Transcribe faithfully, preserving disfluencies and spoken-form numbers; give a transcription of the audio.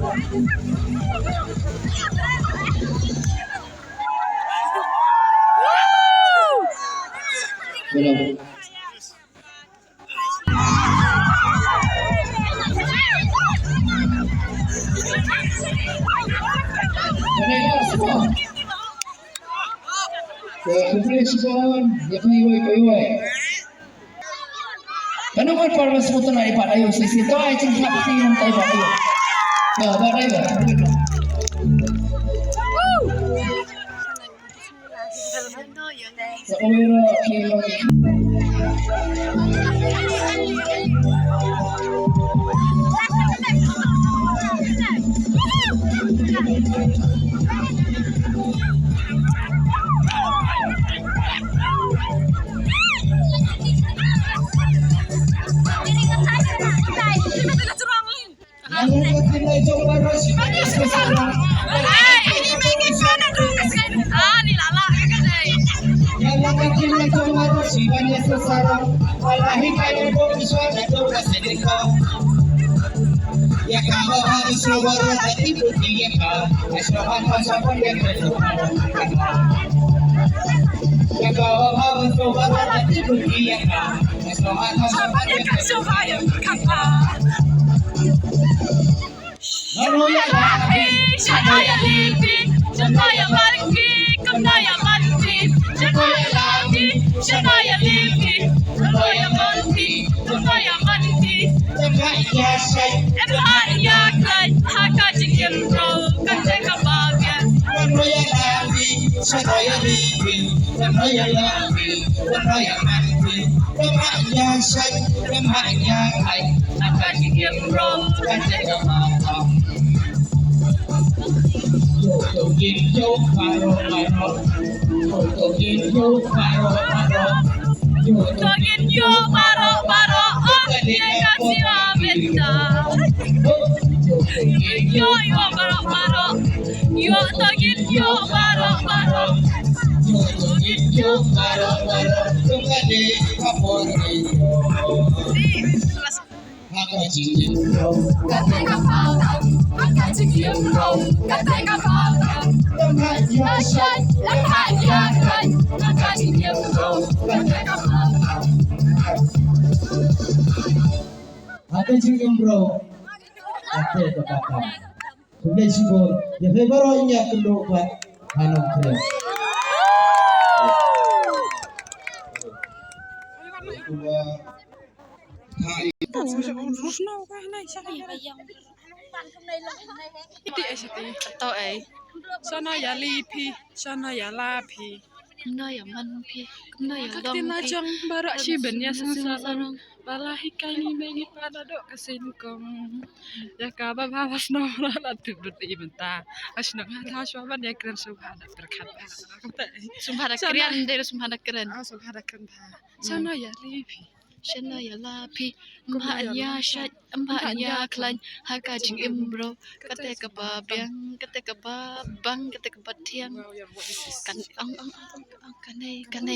Hello. Congratulations, ya kaiwai, kaiwai. Kano kan para smutan ai pat ayo sisi to ai cing hap ti nang tai pat ayo. Ya, ba dai ba. Haka jingim bro. Kata ka pakam. Khublei shibun. Ïa phi baroh ïa kynduh pat ha Nongkrem. Iti ai siti, to ai. Shano ïa li phi, shano ïa la phi. Kumno ïa man phi, kumno ïa long phi. Ka ktien la jong baroh shi bynta sngewsarong. Sngewsarong. Ba la hikai ngi mei ngi pa naduh ka sengkong. Ïa kaba bha ba sngewbha la tuh bad i mynta. Ba sngewbha thaw shuwa ban ïakren sngewbha da pyrkhat bha. Sngewbha da kren, dei da sngewbha da kren. Ah, sngewbha da kren bha. Shano ïa li phi. Shano ïa la phi. Ym hap ïa shait, ym hap ïa khlaiñ. Ha ka jingim bro. Kata kaba biang, kata kaba bang, kata kaba thiang. Kan ong ong ong ong kane kane.